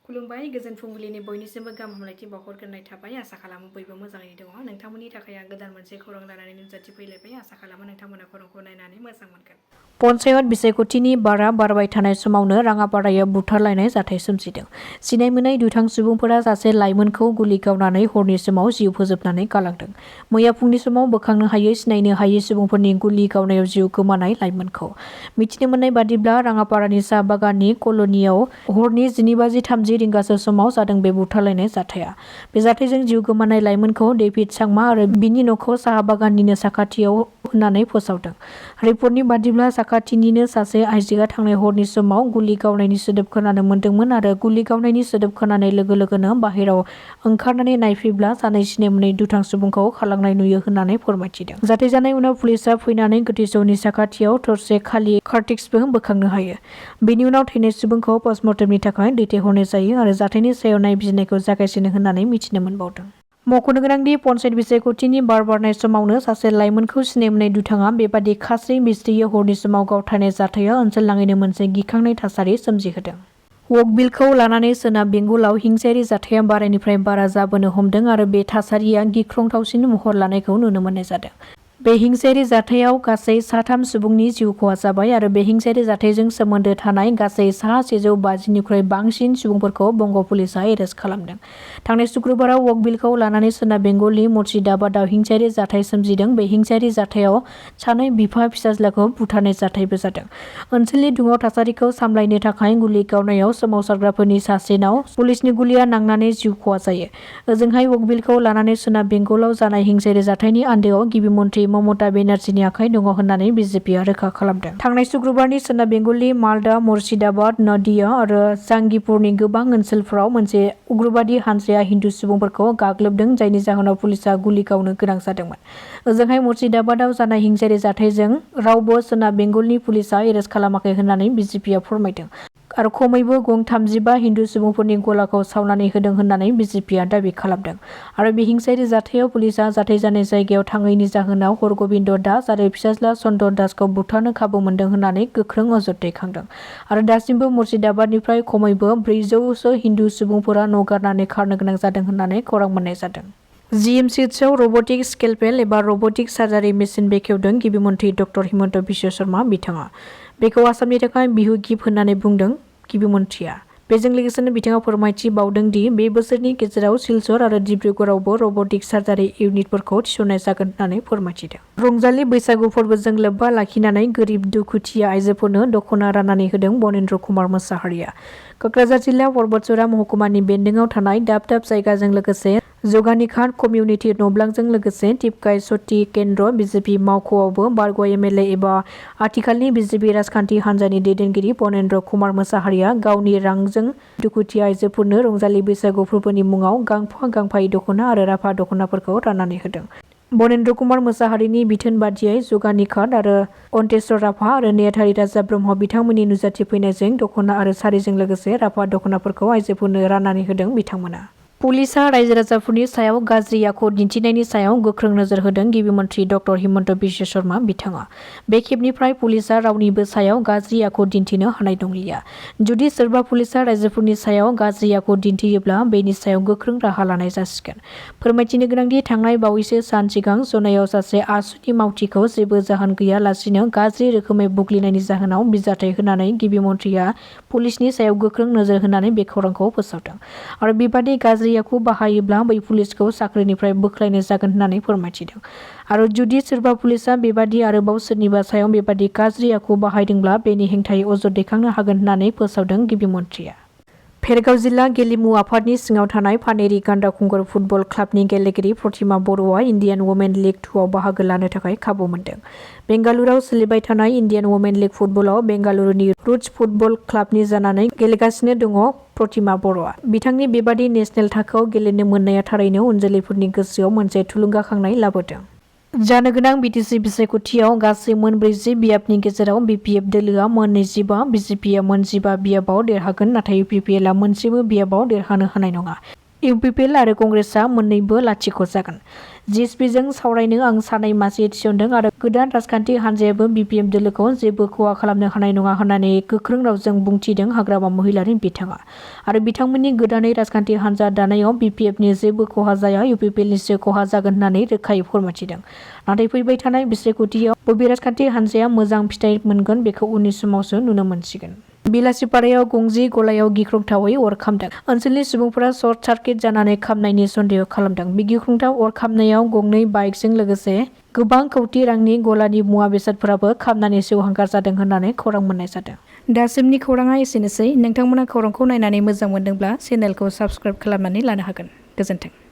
खुलुमबाय गोजोन फुंबिलिनि बयनिसिमबो गाहाम हामलायथि बावहरग्रोनाय थाबाय। आसा खालामो बयबो मोजाङै दङ। नोंथांमोननि थाखाय आं गोदान मोनसे खौरां लानानै नुजाथि फैलायबाय। आसा खालामो नोंथांमोना खौरांखौ नायनानै मोजां मोनगोन। पन्चायत बिसायख'थिनि बारा बारबाय थानाय समावनो राङापारायाव बुथारलायनाय जाथाय सोमजिदों। सिनाय मोनै दुथां सुबुंफोरा सासे लाइमोनखौ गुलि गावनानै हरनि समाव जिउ फोजोबनानै गालांदों। मैया फुंनि समाव बोखांनो हायै सिनायनो हायै सुबुंफोरनि गुलि गावनायाव जिउ गोमानाय लाइमोनखौ मिथिनो मोननाय बादिब्ला राङापारानि साहा बागाननि कल'नियाव हरनि 12:30 रिंगासो समाव जादों बे बुथारलायनाय जाथाया। बे जाथायजों जिउ गोमानाय लाइमोनखौ डेभिड सांमा आरो बिनि न'खौ साहा बागाननिनो साखाथियाव होननानै फोसावदों। रिपर्टनि बादिब्ला साखाथिनिनो सासे आइजोआ थांनाय हरनि समाव गुलि गावनायनि सोदोब खोनानो मोन्दोंमोन आरो गुलि गावनायनि सोदोब खोनानाय लोगो लोगोनो बाहेराव ओंखारनानै नायफैब्ला सानै सिनाय मोनै दुथां सुबुंखौ खारलांनाय नुयो होननानै फोरमायथिदों। जाथाय जानाय उनाव पुलिसआ फैनानै गोथै सहनि साखाथियाव थरसे खालि कार्टिक्सबो बोखांनो हायो। बेनि उनाव थैनाय सुबुंखौ पस्टमर्टेमनि थाखाय दैथायहरनाय जायो आरो जाथायनि सायाव नायबिजिरनायखौ जागायजेनो होननानै मिथिनो मोनबावदों। मख'नो गोनांदि पन्चायत बिसायख'थिनि बार बारनाय समावनो सासे लाइमोनखौ सिनाय मोननाय दुथाङा बेबादि खास्रि बिस्रियै हरनि समाव गावथारनाय जाथाया ओनसोल नाङैनो मोनसे गिखांनाय थासारि सोमजिहोदों। वकबिलखौ लानानै सोनाब बेंगलाव हिंसायारि जाथाया बारानिफ्राय बारा जाबोनो हमदों आरो बे थासारिया गिख्रंथावसिन महर लानायखौ नुनो मोननाय जादों। बे हिंसायारि जाथायाव गासै 3 सुबुंनि जिउ खहा जाबाय आरो बे हिंसायारि जाथायजों सोमोन्दो थानाय गासै 150निख्रुइ बांसिन सुबुंफोरखौ बंग पुलिसआ एरेस्ट खालामदों। थांनाय शुक्रबाराव वकबिलखौ लानानै सोनाब बेंगलनि मुर्शिदाबादआव हिंसायारि जाथाय सोमजिदों। बे हिंसायारि जाथायाव सानै बिफा फिसाज्लाखौ बुथारनाय जाथायबो जादों। ओनसोलनि दुङाव थासारिखौ सामलायनो थाखाय गुलि गावनायाव सोमावसारग्राफोरनि सासेनाव पुलिसनि गुलिया नांनानै जिउ खहा जायो। ओजोंहाय वकबिलखौ लानानै सोनाब बेंगलाव जानाय हिंसायारि जाथायनि आन्दोआव गिबि मन्थ्रि ममता बेनार्जीनि आखाइ दङ होननानै बिजेपिआ रोखा खालामदों। थांनाय शुक्रबारनि सोनाब बेंगलनि मालदा, मुर्शिदाबाद, नदिया आरो जांगिपुरनि गोबां ओनसोलफोराव मोनसे उग्रबादि हानजाया हिन्दु सुबुंफोरखौ गाग्लोबदों, जायनि जाहोनाव पुलिसआ गुलि गावनो गोनां जादोंमोन। ओजोंहाय मुर्शिदाबादआव जानाय हिंसायारि जाथायजों रावबो सोनाब बेंगलनि पुलिसआ एरेस्ट खालामाखै होननानै बिजेपिआ फोरमायदों आरो खमैबो गं 35 हिन्दु सुबुंफोरनि गलाखौ सावनानै होदों होननानै बिजेपिआ दाबि खालामदों आरो बे हिंसायारि जाथायाव पुलिसआ जाथाय जानाय जायगायाव थाङैनि जाहोनाव हरग'बिन्द दास आरो फिसाज्ला चन्द्र दासखौ बुथारनो खाबु मोन्दों होननानै गोख्रों अजद दैखांदों आरो दासिमबो मुर्शिदाबादनिफ्राय खमैबो 400सो हिन्दु सुबुंफोरा न' गारनानै खारनो गोनां जादों होननानै खौरां मोननाय जादों। जिएमसिएचआव रबटिक स्केलपेल एबा रबटिक सार्जारि मेसिन बेखेवदों गिबि मन्थ्रि डक्टर हिमन्त बिश्व शर्मा बिथाङा। बेखौ आसामनि थाखाय बिहु गिफ्ट होननानै बुंदों गिबि मन्थ्रिया। बेजों लोगोसेनो बिथाङा फोरमायथि बावदों दि बे बोसोरनि गेजेराव सिलचर आरो डिब्रुगड़आवबो रबटिक सार्जारि इउनिटफोरखौ थिसननाय जागोन होननानै फोरमायथिदों। रंजालि बैसागु फोरबोजों लोब्बा लाखिनानै गोरिब दुखुथिया आइजोफोरनो दख'ना राननानै होदों बनेन्द्र कुमार मोसाहारिया। क'क्राझार जिल्ला परबतजरा महकुमानि बेन्दोंआव थानाय दाब दाब जायगाजों लोगोसे जगानिघाट कमिउनिटि नब्लांजों लोगोसे टिपकाय सती केन्द्र बिजेपि मावख'आवबो बारग' एमएलए एबा आथिखालनि बिजेपि राजखान्थि हान्जानि दैदेनगिरि बनेन्द्र कुमार मोसाहारिया गावनि रांजों दुखुथिया आइजोफोरनो रंजालि बैसागु फोरबोनि मुङाव गांफा गांफायै दख'ना आरो राफा दख'नाफोरखौ राननानै होदों। बनेन्द्र कुमार मोसाहारिनि बिथोन बादियै जगानिघाट आरो अन्तेश्वर राभा आरो नेहाथारि राजा ब्रह्म बिथांमोननि नुजाथिफैनायजों दख'ना आरो सारिजों लोगोसे राफा दख'नाफोरखौ आइजोफोरनो राननानै होदों बिथांमोना। पुलिसआ रायजो राजाफोरनि सायाव गाज्रि आखु दिन्थिनायनि सायाव गोख्रों नोजोर होदों गिबि मन्थ्रि डक्टर हिमन्त बिश्व शर्मा बिथाङा। बे खेबनिफ्राय पुलिसआ रावनिबो सायाव गाज्रि आखु दिन्थिनो हानाय नंलिया। जुदि सोरबा पुलिसआ राइजोफोरनि सायाव गाज्रि आखु दिन्थियोब्ला बेनि सायाव गोख्रों राहा लानाय जासिगोन। फोरमायथिनो गोनांदि थांनाय बावैसो सान सिगां जनायाव सासे आसुनि मावथिखौ जेबो जाहोन गैयालासिनो गाज्रि रोखोमै बुग्लिनायनि जाहोनाव बिजाथाय होनानै गिबि मन्थ्रिया पुलिसनि सायाव गोख्रों नोजोर होनानै बे खौरांखौ फोसावदों आरो बेबादि गाज्रि आखु बाहायोब्ला बै पुलिसखौ साख्रिनिफ्राय बोख्लायनाय जागोन होननानै फोरमायथिदों आरो जुदि सोरबा पुलिसआ बेबादि आरोबाव सोरनिबा सायाव बेबादि गाज्रि आखु बाहायदोंब्ला बेनि हेंथायै अजद दैखांनो हागोन होननानै फोसावदों गिबि मन्थ्रिया। भेरगाव जिल्ला गेलेमु आफादनि सिङाव थानाय पानेरि गान्दा खुंगुर फुटबल क्लाबनि गेलेगिरि प्रतिमा बर'आ इण्डियान वुमेन लिग 2आव बाहागो लानो थाखाय खाबु मोन्दों। बेंगालुरुआव सोलिबाय थानाय इण्डियान वुमेन लिग फुटबलाव बेंगालुरुनि रुट्स फुटबल क्लाबनि जानानै गेलेगासिनो दङ प्रतिमा बर'आ। बिथांनि बेबादि नेसनेल थाखोआव गेलेनो मोननाया थारैनो उनजोलैफोरनि गोसोआव मोनसे थुलुंगाखांनाय लाबोदों। जानो गोनां बिटिसि बिसायख'थियाव गासै 40 बियाबनि गेजेराव बिपिएफ दोलोआ 25, बिजेपिआ 15 बियाबाव देरहागोन, नाथाय इउपिपिएलआ मोनसेबो बियाबाव देरहानो हानाय नङा। इउपिपिएल आरो कंग्रेसआ मोन्नैबो लाथिख' जागोन। जिएसपिजों सावरायनो आं सानै मासि थिसनदों आरो गोदान राजखान्थि हान्जायाबो बिपिएम दोलोखौ जेबो खहा खालामनो हानाय नङा होननानै गोख्रों रावजों बुंथिदों हाग्रामा महिलारि बिथाङा। आरो बिथांमोननि गोदानै राजखान्थि हान्जा दानायाव बिपिएफनि जेबो खहा जाया, इउपिपिएलनिसो खहा जागोन होननानै रोखायै फोरमायथिदों। नाथाय फैबाय थानाय बिसायख'थियाव बबे राजखान्थि हान्जाया मोजां फिथाइ मोनगोन बेखौ उननि समावसो नुनो मोनसिगोन। बिलासिपारायाव गंसे गलायाव गिख्रंथावै अर खामदों। ओनसोलनि सुबुंफोरा सर्ट सार्किट जानानै खामनायनि सन्देह खालामदों। बे गिख्रंथाव अर खामनायाव गंनै बाइकजों लोगोसे गोबां कौटि रांनि गलानि मुवा बेसादफोराबो खामनानै सेवहांगार जादों होननानै खौरां मोननाय जादों। दासिमनि खौराङा एसेनोसै। नोंथांमोना खौरांखौ नायनानै मोजां मोनदोंब्ला चेनेलखौ साबस्क्राइब खालामनानै लानो हागोन। गोजोन्थों।